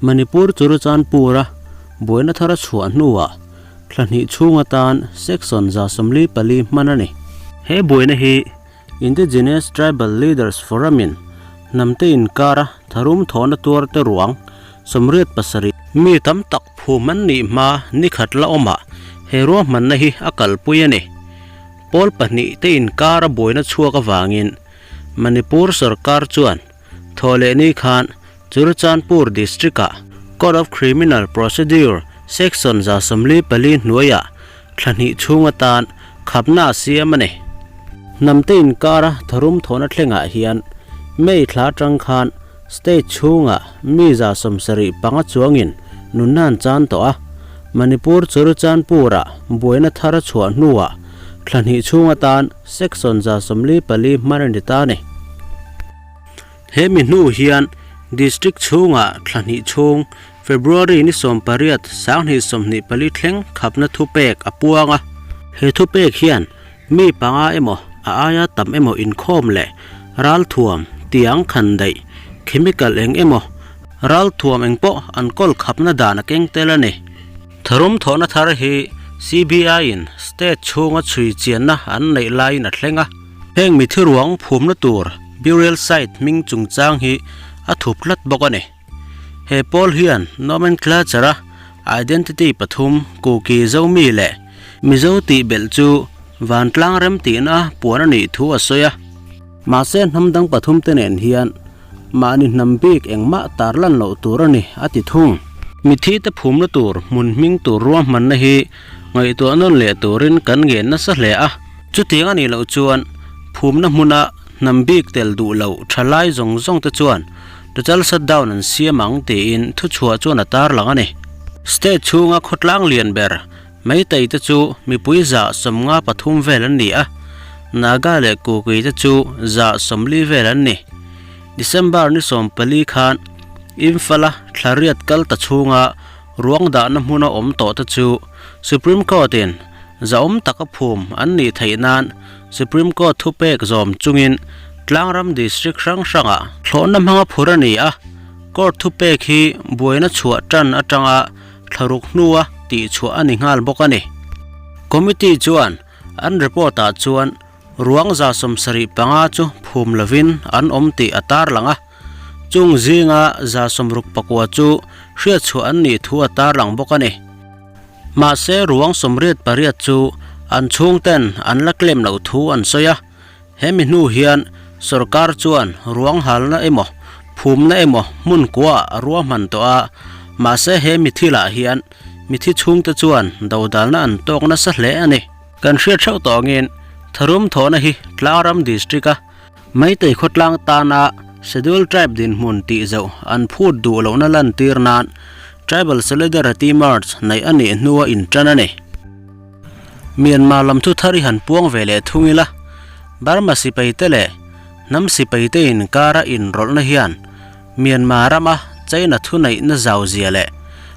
Manipur Churachandpur-a buaina thar a chhuah hnuah thla hnih chhung atan Section 144 hman a ni. He buaina hi Indigenous Tribal Leaders Forum-in hnamte inkara tharum thawhna tuarte ruang 87 mi tam tak phum an nih hma ni khat la awmah he ruahmanna hi a kalpui a ni. Pawl pahnihte inkara buaina chhuak avangin Manipur sorkar chuan Thawhlehni khan Churachandpur District-ah Code of Criminal Procedure Section 144 hnuaiah thla hnih chhung atan khapna a siam a ni. Hnamte inkara tharum thawhna thlengah hian May thla atang khan state chhungah mi 75 chuangin nunna an chan tawh a, Manipur Churachandpur-ah buaina thar a chhuah hnuah thla hnih chhung atan Section 144 hman a ni ta a ni. He mi hnu hian District chhungah thla hnih chhung February ni 18 2024 thleng khapna thupek a puang a. He thupek hian mi panga emaw a aia tam emaw inkhawm leh ralthuam tiang khan daih chemical eng emaw ralthuam eng pawh an kawl khapna dan a keng tel a ni. Tharum thawhna thar hi CBI-in state chhunga chhui chianna an neih laiin a thleng a. Heng mithi ruang phumna tur burial site hming chungchang hi a thup tlat bawk a ni. He pawl hian nomenclature-a identity pathum Kuki Zomi leh Mizo tih belh chu vantlang remtihna puan a nih thu a sawi a. Mahse hnam dang pathum te nen hian mahni hnam bik engmah tarlan loh tur a ni a ti thung. Mithi te phumna tur hmun hming tur ruahmanna hi ngaihtuah nawn leh turin kan ngen nasa hle a. Chutiang a nih loh chuan phumna hmuna hnam bik tel duh loh tha lai zawng zawng te chuan total shutdown an siam ang tiin thuchhuah chuan a tarlang a ni. State chhunga khawtlang lian ber Meitei te chu mipui 53 vel an ni a, Naga leh Kuki te chu 40 vel an ni. December ni 14 khan Imphal-a thlariat kal ta chhunga ruang dahna hmuna awm tawh te chu Supreme Court-in zahawm taka phum an nih theih nan Supreme Court thupek zawm chungin tlangram district hrang hrangah thlawhna hmanga phur a ni a, Court thupek hi buaina chhuah tan atanga thlaruk hnua tihchhuah a ni nghal bawk a ni. Committee chuan an report-ah chuan ruang 75 chu phum lovin an awm tih a tarlang a, chung zinga 69 chu hriatchhuah an nih thu a tarlang bawk a ni. Mahse ruang 88 chu an chhungten an la claim loh thu an sawi a, hemi hnu hian sorkar chuan ruang halna emaw phumna emaw hmun kuaah a ruahman tawh a, mahse he mithilah hian mithi chhungte chuan dodalna an tawk nasa hle a ni. Kan hriat hreuh tawh angin Tharum thawhna hi Tlangram District-a Meitei khawtlang tana Schedule Tribe dinhmun tih zauh an phut duh lohna lantir nan Tribal Solidarity March neih a nih hnua intan a ni. Myanmar lam thu thar i han puang ve leh thung ila, Burma sipaite leh hnam sipaite inkara inrawlhna hian Myanmar rama China thuneihna zauzia leh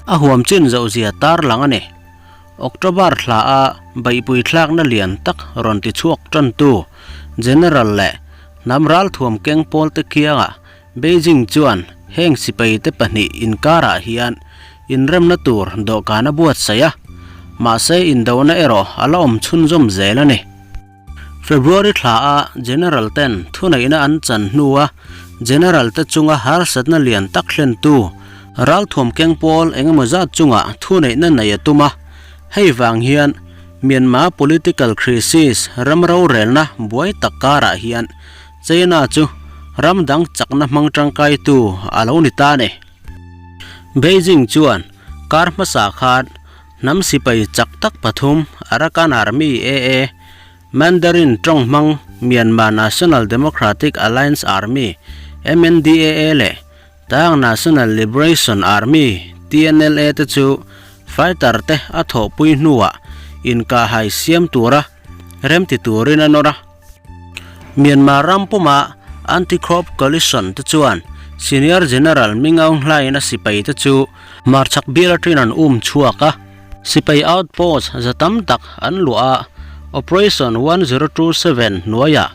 a huam chin zohzia tarlang a ni. October thla a beihpui thlakna lian tak rawn ti chhuak tantu General leh hnam ralthuam keng pawlte kiangah Beijing chuan heng sipaite pahnih inkarah hian inremna tur dawhkan a buatsaih a, mahse indona erawh a la awm chhunzawm zel a ni. February thla a General ten thuneihna an chan hnua General te chunga harsatna lian tak thlentu ralthuam keng pawl engemaw zat chunga thuneihna nei a tum a, hei vang hian Myanmar political crisis ram rorelna buai tak karah hian China chu ram dang chakna hmang tangkaitu a lo ni ta a ni. Beijing chuan kar hmasa khan hnam sipai chak tak pathum Arakan Army, AA, Mandarin tawng hmang Myanmar National Democratic Alliance Army, MNDAA, leh Ta'ang National Liberation Army, TNLA, te chu fighter te a thawhpui hnuah inkahhai siam tura remti turin a nawr a. Myanmar ram puma anti-crop coalition te chuan Senior General Min Aung Hlaing a sipai te chu hmarchhak bial atangin an um chhuak a. Sipai outpost za tam tak an luah a, Operation 1027 hnuaiah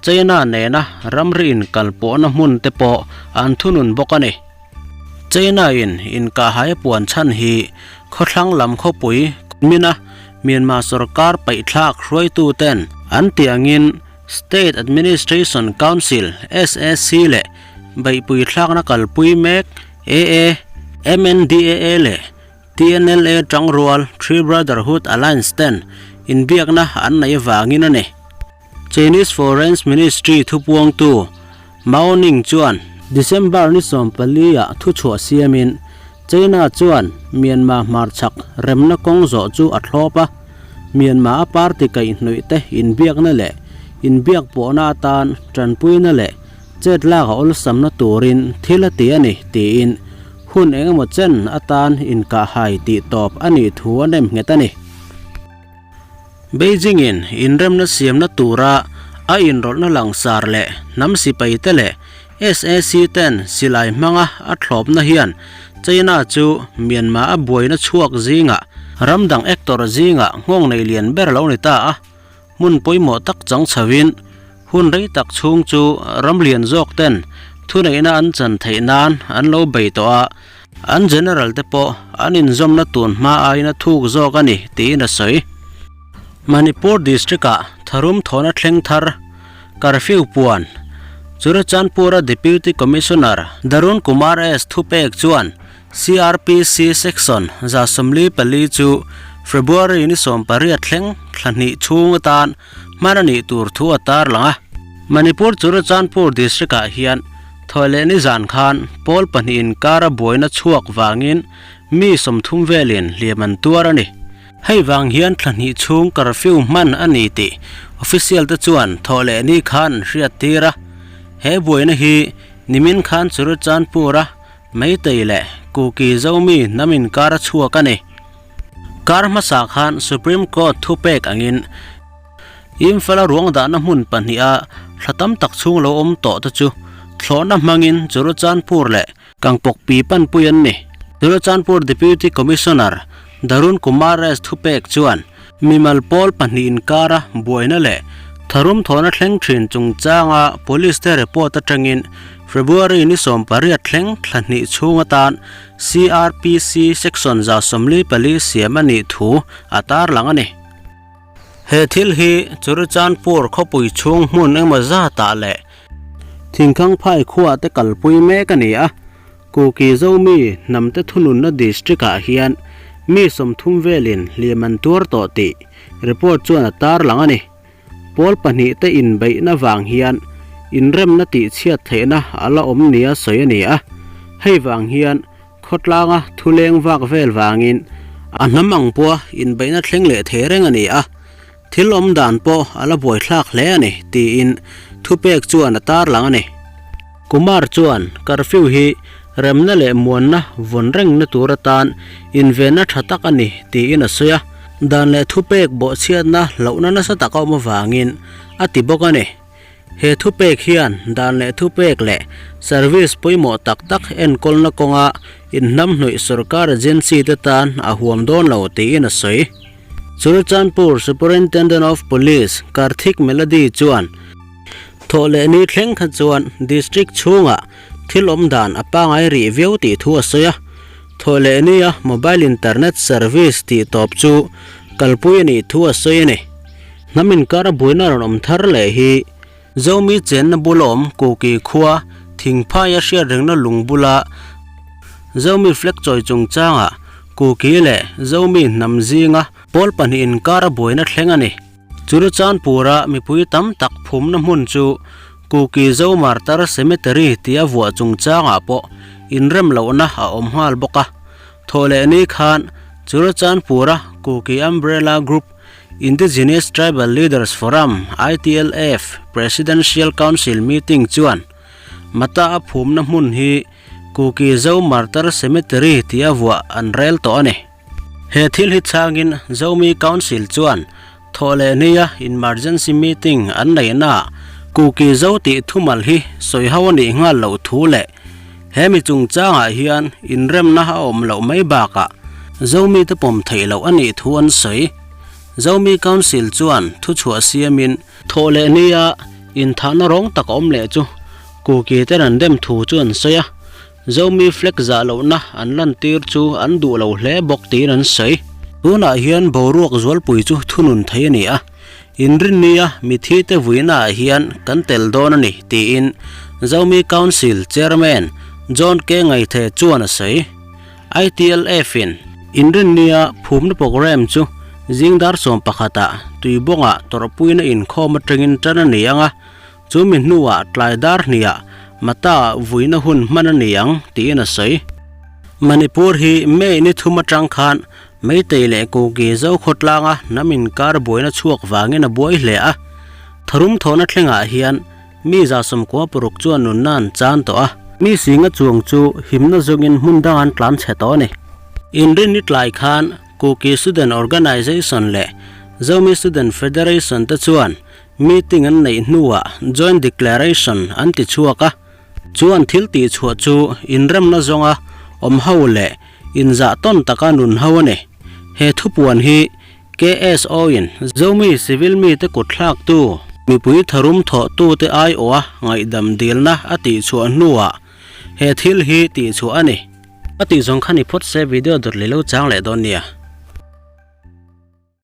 China nena ramri inkalpawhna hmun te pawh an thunun bawk a ni. China-in inkahhai a puan chhan hi khawthlang lam khawpui mina Myanmar sorkar paihthlak hruaituten an tih angin State Administration Council, SAC, leh beihpui thlakna kalpui mek AA, MNDAA leh TNLA tangrual Three Brotherhood Alliance ten inbiakna an neih avangin a ni. Chinese Foreign Ministry thupuangtu Mao Ning chuan December ni 14 ah thuchhuah siamin China chuan Myanmar hmarchhak remna kawng zawh chu a thlawp a, Myanmar a party kaihhnawih te inbiakna leh inbiak pawhna atan tanpuina leh chet lak a awlsamna turin thil a ti a ni tiin hun eng emaw chen atan inkahhai tih tawp a nih thu a nem nghet a ni. Beijing-in inremna siamna tura a inrawlhna langsar leh hnam sipaite leh SAC ten silai hmanga a thlawpna hian China chu Myanmar a buaina chhuak zingah ram dang actor zingah nghawng nei lian ber lo ni ta a, hmun pawimawh tak chang chhoin hun rei tak chhung chu ram lian zawk ten thuneihna an chan theih nan an lo bei tawh a, an general te pawh an inzawmna tun hma aiin a thuk zawk a ni tiin a sawi. Manipur district-ah tharum thawhna thleng thar curfew puan Churachandpur-a Deputy Commissioner Darun Kumar S thupek chuan CrPC Section 144 chu February ni 18 thleng thla hnih chhung atan hman a nih tur thu a tarlang a. Manipur Churachandpur district-ah hian thawhleh ni zan khan pawl pahnih inkara buaina chhuak vangin mi 30 velin hliam an tuar a ni. Hei vang hian thla hnih chhung curfew hman a ni tih official te chuan thawhleh ni khan an hriat tir a. He buaina hi nimin khan Churachandpur-a Meitei leh Kuki Zomi hnam inkar a chhuak a ni. Kar hmasa khan Supreme Court thupek angin Imphal-a ruang dahna hmun pahniha thla tam tak chhung lo awm tawh te chu thlawhna hmangin Churachandpur leh Kangpokpi panpui an ni. Churachandpur Deputy Commissioner Darun Kumar S thupek chuan mimal pawl pahnih inkara buaina leh tharum thawhna thleng thin chungchanga police te report atangin February ni 18 thleng thla hnih chhung atan CrPC Section 144 siam a nih thu a tarlang a ni. He thil hi Churachandpur khawpui chhung hmun engemaw zatah leh Thingkhang phai khuaah te kalpui mek a ni a, Kuki Zomi hnamte thununna district ah hian mi 30 velin hliam an tuar tawh tih report chuan a tarlang a ni. Pawl pahnih te inbeihna vang hian inremna tih chhiat theihna a la awm nia sawi a ni a, hei vang hian khawtlanga thuleng vak vel vangin a hnam ang pawha inbeihna thleng leh thei reng a ni a, thil awm dan pawh a la buaithlak hle a ni tiin thupek chuan a tarlang a ni. Kumar chuan curfew hi remna leh muanna vawn rengna tur atan invenna tha tak a ni tiin a sawi a, dan leh thupek bawhchhiatna hlauhna nasa tak a awm avangin a ti bawk a ni. He thupek hian dan leh thupek leh service pawimawh tak tak enkawlna kawnga inhnamhnawih sorkar agency te tan a huam dawn lo tiin a sawi. Churachandpur Superintendent of Police Karthik Melody chuan thawh leh ni thleng kha chuan district chhungah thil awm dan a pangai rih viau tih thu a sawi a. Thawh leh nia mobile internet service tih tawp chu kalpui a nih thu a sawi a ni. Hnam inkar a buaina rawn awm thar leh hi Zomi chenna bula awm Kuki khua thingphai a hriat rengna lung bula Zomi flag chawi chungchangah Kuki leh Zomi hnam zinga pawl pahnih inkar a buaina thleng a ni. Churachandpur-a mipui tam tak phumna hmun chu Kuki Zo Martar Cemetery tia vuah chungchangah pawh inrem lohna a awm nghal bawk a. Thawhlehni khan Churachandpur-a Kuki Umbrella Group, Indigenous Tribal Leaders Forum, ITLF, Presidential Council meeting chuan Mata a phumna hmun hi Kuki Zo Martar Cemetery tia vuah an rel tawh a ni. He thil hi chhangin Zomi Council chuan thawhlehnia emergency meeting an neihnaah Kuki Zo tih thumal hi sawi ho a nih nghal loh thu leh he mi chungchangah hian inremna a awm loh mai bakah Zomi te pawm theih loh a nih thu an sawi. Zomi Council chuan thuchhuah siamin thawhlehnia inthahna rawng tak a awm leh chu Kuki ten an dem thu chu an sawi a. Zomi flag zah lohna an lantir chu an duh lo hle bawk tiin an sawi. Tunah hian boruak zualpui chu thunun thei a ni a, Inrinnia mithite vuinaah hian kan tel dawn a ni tiin Zomi Council Chairman John K Ngaithe chuan a sawi. ITLF-in Inrinnia phumna programme chu zing dar 11 ah Tuibawngah tawrhpuina inkhawm atangin tan a ni ang a, chu mi hnuah tlai dar hniah Mata-ah vuina hun hman a ni ang tiin a sawi. Manipur hi May ni thum atang khan Meitei leh Kuki Zokhawtlanga hnam inkar buaina chhuak vangin a buai hle a, tharum thawhna thlengah hian Mi 96 chuan nunna an chan tawh a. Mi singa chuang chu himna zawngin hmun dang an tlan chhe tawh a ni. Inrinni tlai khan Kuki Student Organization leh Zomi Student Federation te chuan meeting an neih hnuah Joint Declaration an ti chhuak a. Chu an thil tih chhuah chu inremna zawnga awm ho leh inzah tawn taka nun ho a ni. He thupuan hi KSO-in Zomi civil mite kut thlaktu, mipui tharum thawhtute aiawha ngaihdam dilna a tihchhuah hnuah he thil hi tihchhuah a ni. A tih zawng kha ni phawt se video dawt leh lo chang leh dawn nia.